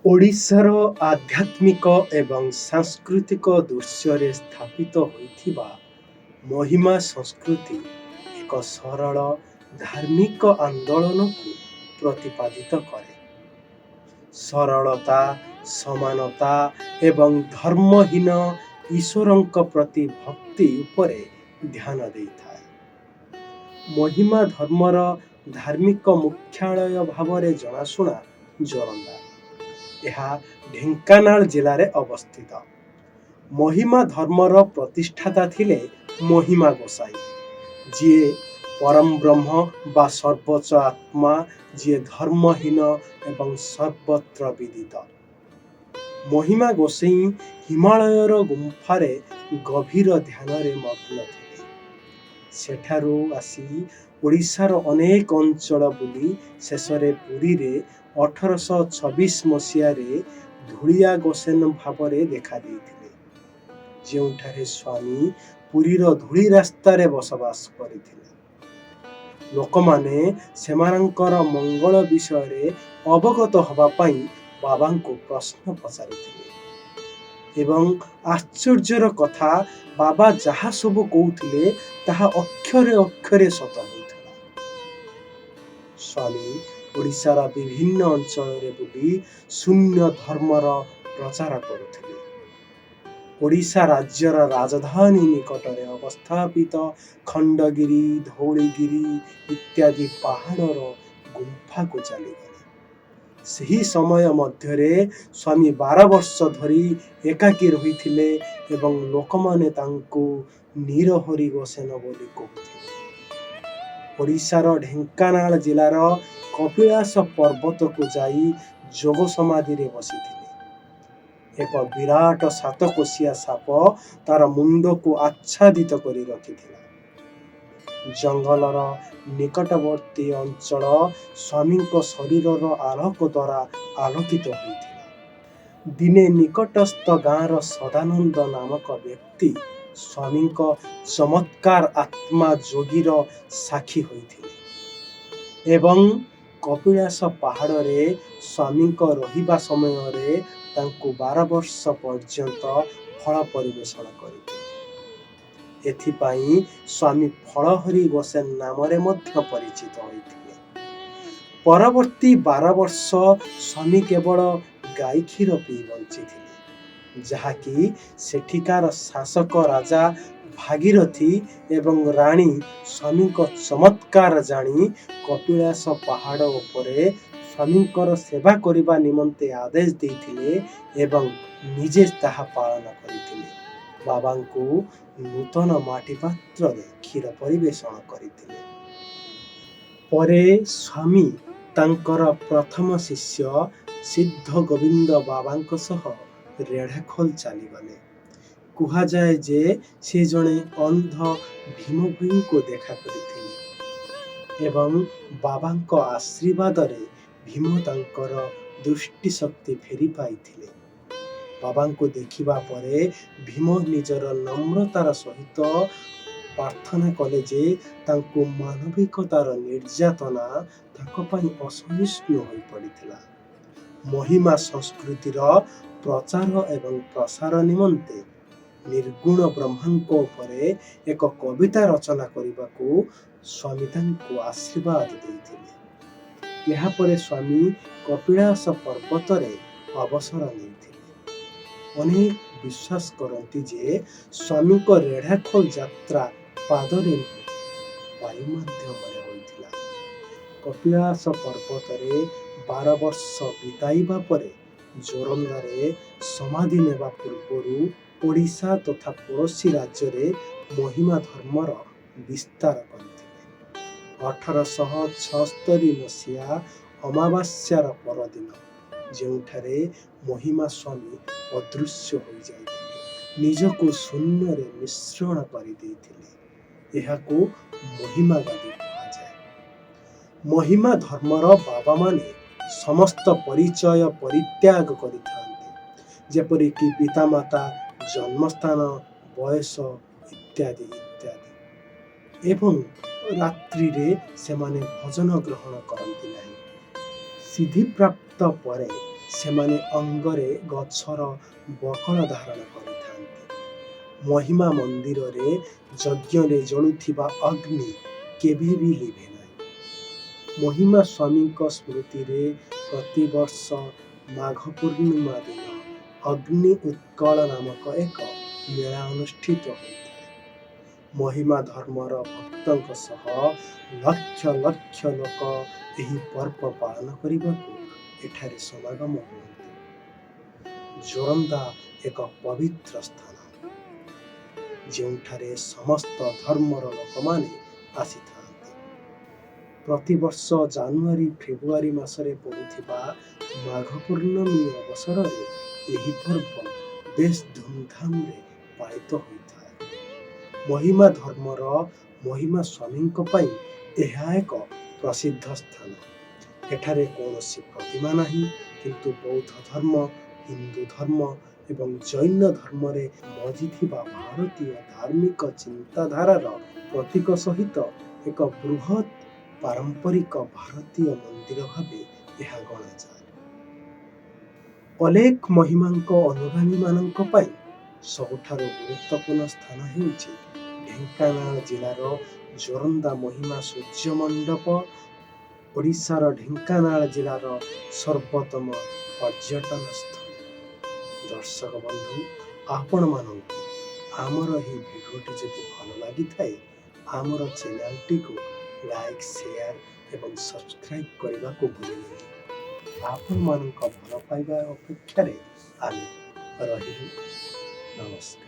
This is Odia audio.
ଓଡ଼ିଶାର ଆଧ୍ୟାତ୍ମିକ ଏବଂ ସାଂସ୍କୃତିକ ଦୃଶ୍ୟରେ ସ୍ଥାପିତ ହୋଇଥିବା ମହିମା ସଂସ୍କୃତି ଏକ ସରଳ ଧାର୍ମିକ ଆନ୍ଦୋଳନକୁ ପ୍ରତିପାଦିତ କରେ। ସରଳତା, ସମାନତା ଏବଂ ଧର୍ମହୀନ ଈଶ୍ୱରଙ୍କ ପ୍ରତି ଭକ୍ତି ଉପରେ ଧ୍ୟାନ ଦେଇଥାଏ। ମହିମା ଧର୍ମର ଧାର୍ମିକ ମୁଖ୍ୟାଳୟ ଭାବରେ ଜଣାଶୁଣା ଯୋରନ୍ଦା। ଏହା ଢେଙ୍କାନାଳ ଜିଲ୍ଲାରେ ଅବସ୍ଥିତ। ମହିମା ଧର୍ମର ପ୍ରତିଷ୍ଠାତା ଥିଲେ ମହିମା ଗୋସାଇଁ, ଯିଏ ପରମବ୍ରହ୍ମ ବା ସର୍ବୋଚ୍ଚ ଆତ୍ମା, ଯିଏ ଧର୍ମହୀନ ଏବଂ ସର୍ବତ୍ର ବିଦିତ। ମହିମା ଗୋସାଇଁ ହିମାଳୟର ଗୁମ୍ଫାରେ ଗଭୀର ଧ୍ୟାନରେ ମଗ୍ନ ଥିଲେ। ସେଠାରୁ ଆସି ଓଡ଼ିଶାର ଅନେକ ଅଞ୍ଚଳ ବୁଲି ଶେଷରେ ପୁରୀରେ 1826 ମସିହାରେ ଧୂଳିଆ ଗୋସେନ ଭାବରେ ଦେଖାଦେଇଥିଲେ, ଯେଉଁଠାରେ ସ୍ୱାମୀ ପୁରୀର ଧୂଳି ରାସ୍ତାରେ ବସବାସ କରିଥିଲେ। ଲୋକମାନେ ସେମାନଙ୍କର ମଙ୍ଗଳ ବିଷୟରେ ଅବଗତ ହେବା ପାଇଁ ବାବାଙ୍କୁ ପ୍ରଶ୍ନ ପଚାରୁଥିଲେ ଏବଂ ଆଶ୍ଚର୍ଯ୍ୟର କଥା, ବାବା ଯାହା ସବୁ କହୁଥିଲେ ତାହା ଅକ୍ଷରେ ଅକ୍ଷରେ ସତ ହେଉଥିଲା। ସ୍ୱାମୀ ଓଡ଼ିଶାର ବିଭିନ୍ନ ଅଞ୍ଚଳରେ ବୁଲି ଶୂନ୍ୟ ଧର୍ମର ପ୍ରଚାର କରୁଥିଲେ। ଓଡ଼ିଶା ରାଜ୍ୟର ରାଜଧାନୀ ନିକଟରେ ଅବସ୍ଥାପିତ ଖଣ୍ଡଗିରି, ଧଉଳିଗିରି ଇତ୍ୟାଦି ପାହାଡ଼ର ଗୁମ୍ଫାକୁ ଚାଲିଗଲେ। ସେହି ସମୟ ମଧ୍ୟରେ ସ୍ୱାମୀ 12 ବର୍ଷ ଧରି ଏକାକୀ ରହିଥିଲେ ଏବଂ ଲୋକମାନେ ତାଙ୍କୁ ନିରହରି ଗୋସେନ ବୋଲି କହୁଥିଲେ। ଓଡ଼ିଶାର ଢେଙ୍କାନାଳ ଜିଲ୍ଲାର କପିଳାସ ପର୍ବତକୁ ଯାଇ ଯୋଗ ସମାଧିରେ ବସିଥିଲେ। ଏକ ବିରାଟ ସାତକୋଶିଆ ସାପ ତାର ମୁଣ୍ଡକୁ ଆଚ୍ଛାଦିତ କରି ରଖିଥିଲା। ଜଙ୍ଗଲର ନିକଟବର୍ତ୍ତୀ ଅଞ୍ଚଳ ସ୍ୱାମୀଙ୍କ ଶରୀରର ଆଲୋକ ଦ୍ୱାରା ଆଲୋକିତ ହୋଇଥିଲା। ଦିନେ ନିକଟସ୍ଥ ଗାଁର ସଦାନନ୍ଦ ନାମକ ବ୍ୟକ୍ତି ସ୍ୱାମୀଙ୍କ ଚମତ୍କାର ଆତ୍ମା ଯୋଗୀର ସାକ୍ଷୀ ହୋଇଥିଲେ ଏବଂ କପିଳାସ ପାହାଡ଼ରେ ସ୍ୱାମୀଙ୍କ ରହିବା ସମୟରେ ତାଙ୍କୁ 12 ବର୍ଷ ପର୍ଯ୍ୟନ୍ତ ଫଳ ପରିବେଷଣ କରିଥିଲେ। ଏଥିପାଇଁ ସ୍ୱାମୀ ଫଳହରି ଗୋସେନ ନାମରେ ମଧ୍ୟ ପରିଚିତ ହୋଇଥିଲେ। ପରବର୍ତ୍ତୀ 12 ବର୍ଷ ସ୍ୱାମୀ କେବଳ ଗାଈ କ୍ଷୀର ପିଇ ବଞ୍ଚିଥିଲେ, ଯାହାକି ସେଠିକାର ଶାସକ ରାଜା ଭାଗୀରଥି ଏବଂ ରାଣୀ ସ୍ୱାମୀଙ୍କ ଚମତ୍କାର ଜାଣି କପିଳାସ ପାହାଡ଼ ଉପରେ ସ୍ୱାମୀଙ୍କର ସେବା କରିବା ନିମନ୍ତେ ଆଦେଶ ଦେଇଥିଲେ ଏବଂ ନିଜେ ତାହା ପାଳନ କରିଥିଲେ। ବାବାଙ୍କୁ ନୂତନ ମାଟି ପାତ୍ରରେ କ୍ଷୀର ପରିବେଷଣ କରିଥିଲେ। ପରେ ସ୍ୱାମୀ ତାଙ୍କର ପ୍ରଥମ ଶିଷ୍ୟ ସିଦ୍ଧ ଗୋବିନ୍ଦ ବାବାଙ୍କ ସହ ରେଢ଼ାଖୋଲ ଚାଲିଗଲେ। କୁହାଯାଏ ଯେ ସେ ଜଣେ ଅନ୍ଧ ଭୀମଭୋଇଙ୍କୁ ଦେଖା କରିଥିଲେ ଏବଂ ବାବାଙ୍କ ଆଶୀର୍ବାଦରେ ଭୀମ ତାଙ୍କର ଦୃଷ୍ଟିଶକ୍ତି ଫେରି ପାଇଥିଲେ। ବାବାଙ୍କୁ ଦେଖିବା ପରେ ଭୀମ ନିଜର ନମ୍ରତାର ସହିତ ପ୍ରାର୍ଥନା କଲେ ଯେ ତାଙ୍କୁ ମାନବିକତାର ନିର୍ଯାତନା ତାଙ୍କ ପାଇଁ ଅସହିଷ୍ଣୁ ହୋଇପଡ଼ିଥିଲା। ମହିମା ସଂସ୍କୃତିର ପ୍ରଚାର ଏବଂ ପ୍ରସାର ନିମନ୍ତେ ନିର୍ଗୁଣ ବ୍ରହ୍ମାଙ୍କ ଉପରେ ଏକ କବିତା ରଚନା କରିବାକୁ ସ୍ୱାମୀ ତାଙ୍କୁ ଆଶୀର୍ବାଦ ଦେଇଥିଲେ। ଏହାପରେ ସ୍ୱାମୀ କପିଳାସ ପର୍ବତରେ ଅବସର ନେଇଥିଲେ। ଅନେକ ବିଶ୍ୱାସ କରନ୍ତି ଯେ ସ୍ୱାମୀଙ୍କ ରେଢ଼ାଖୋଲ ଯାତ୍ରା ପାଦରେ ନୁହେଁ, ବାୟୁ ମାଧ୍ୟମରେ ହୋଇଥିଲା। କପିଳାସ ପର୍ବତରେ 12 ବର୍ଷ ବିତାଇବା ପରେ ଯୋରନ୍ଦାରେ ସମାଧି ନେବା ପୂର୍ବରୁ ଓଡ଼ିଶା ତଥା ପଡ଼ୋଶୀ ରାଜ୍ୟରେ ମହିମା ଧର୍ମର ବିସ୍ତାର କରିଥିଲେ। 1876 ମସିହା ଅମାବାସ୍ୟାର ପରଦିନ, ଯେଉଁଠାରେ ମହିମା ସ୍ୱାମୀ ଅଦୃଶ୍ୟ ହୋଇଯାଇଥିଲେ, ନିଜକୁ ଶୂନ୍ୟରେ ମିଶ୍ରଣ କରିଦେଇଥିଲେ, ଏହାକୁ ମହିମା ଗାଦି କୁହାଯାଏ। ମହିମା ଧର୍ମର ବାବାମାନେ ସମସ୍ତ ପରିଚୟ ପରିତ୍ୟାଗ କରିଥାନ୍ତି, ଯେପରିକି ପିତାମାତା, ଜନ୍ମସ୍ଥାନ, ବୟସ ଇତ୍ୟାଦି ଇତ୍ୟାଦି ଏବଂ ରାତ୍ରିରେ ସେମାନେ ଭୋଜନ ଗ୍ରହଣ କରନ୍ତି ନାହିଁ। ସିଦ୍ଧିପ୍ରାପ୍ତ ପରେ ସେମାନେ ଅଙ୍ଗରେ ଗଛର ବକଳ ଧାରଣ କରିଥାନ୍ତି। ମହିମା ମନ୍ଦିରରେ ଯଜ୍ଞରେ ଜଳୁଥିବା ଅଗ୍ନି କେବେ ବି ଲିଭେ ନାହିଁ। ମହିମା ସ୍ୱାମୀଙ୍କ ସ୍ମୃତିରେ ପ୍ରତିବର୍ଷ ମାଘ ପୂର୍ଣ୍ଣିମା ଦିନ ଅଗ୍ନି ଉତ୍କଳ ନାମକ ଏକ ମେଳା ଅନୁଷ୍ଠିତ ହୋଇଥାଏ। ମହିମା ଧର୍ମର ଭକ୍ତଙ୍କ ସହ ଲକ୍ଷ ଲକ୍ଷ ଲୋକ ଏହି ପର୍ବ ପାଳନ କରିବାକୁ ଏଠାରେ ସମାଗମ ହୁଅନ୍ତି। ଜୋରନ୍ଦା ଏକ ପବିତ୍ର ସ୍ଥାନ, ଯେଉଁଠାରେ ସମସ୍ତ ଧର୍ମର ଲୋକମାନେ ଆସିଥାନ୍ତି। ପ୍ରତିବର୍ଷ ଜାନୁଆରୀ ଫେବୃଆରୀ ମାସରେ ପଡ଼ୁଥିବା ମାଘ ପୂର୍ଣ୍ଣମୀ ଅବସରରେ ଏହି ପର୍ବ ବେଶ ଧୁମଧାମରେ ପାଳିତ ହୋଇଥାଏ। ମହିମା ଧର୍ମର ମହିମା ସ୍ୱାମୀଙ୍କ ପାଇଁ ଏହା ଏକ ପ୍ରସିଦ୍ଧ ସ୍ଥାନ। ଏଠାରେ କୌଣସି ପ୍ରତିମା ନାହିଁ, କିନ୍ତୁ ବୌଦ୍ଧ ଧର୍ମ, ହିନ୍ଦୁ ଧର୍ମ ଏବଂ ଜୈନ ଧର୍ମରେ ମଜିଥିବା ଭାରତୀୟ ଧାର୍ମିକ ଚିନ୍ତାଧାରାର ପ୍ରତୀକ ସହିତ ଏକ ବୃହତ୍ ପାରମ୍ପରିକ ଭାରତୀୟ ମନ୍ଦିର ଭାବେ ଏହା ଗଣାଯାଏ। ଅଲେଖ ମହିମାଙ୍କ ଅନୁଗାମୀମାନଙ୍କ ପାଇଁ ସବୁଠାରୁ ଗୁରୁତ୍ୱପୂର୍ଣ୍ଣ ସ୍ଥାନ ହେଉଛି ଢେଙ୍କାନାଳ ଜିଲ୍ଲାର ଜୋରନ୍ଦା ମହିମା ସୂର୍ଯ୍ୟ ମଣ୍ଡପ, ଓଡ଼ିଶାର ଢେଙ୍କାନାଳ ଜିଲ୍ଲାର ସର୍ବୋତ୍ତମ ପର୍ଯ୍ୟଟନ ସ୍ଥଳୀ। ଦର୍ଶକ ବନ୍ଧୁ, ଆପଣମାନଙ୍କୁ ଆମର ଏହି ଭିଡ଼ିଓଟି ଯଦି ଭଲ ଲାଗିଥାଏ, ଆମର ଚ୍ୟାନେଲଟିକୁ ଲାଇକ୍, ସେୟାର ଏବଂ ସବସ୍କ୍ରାଇବ୍ କରିବାକୁ ଭୁଲିବେନି। ଆପଣମାନଙ୍କ ଭଲ ପାଇବା ଅପେକ୍ଷାରେ ଆମେ ରହିଲୁ। ନମସ୍କାର।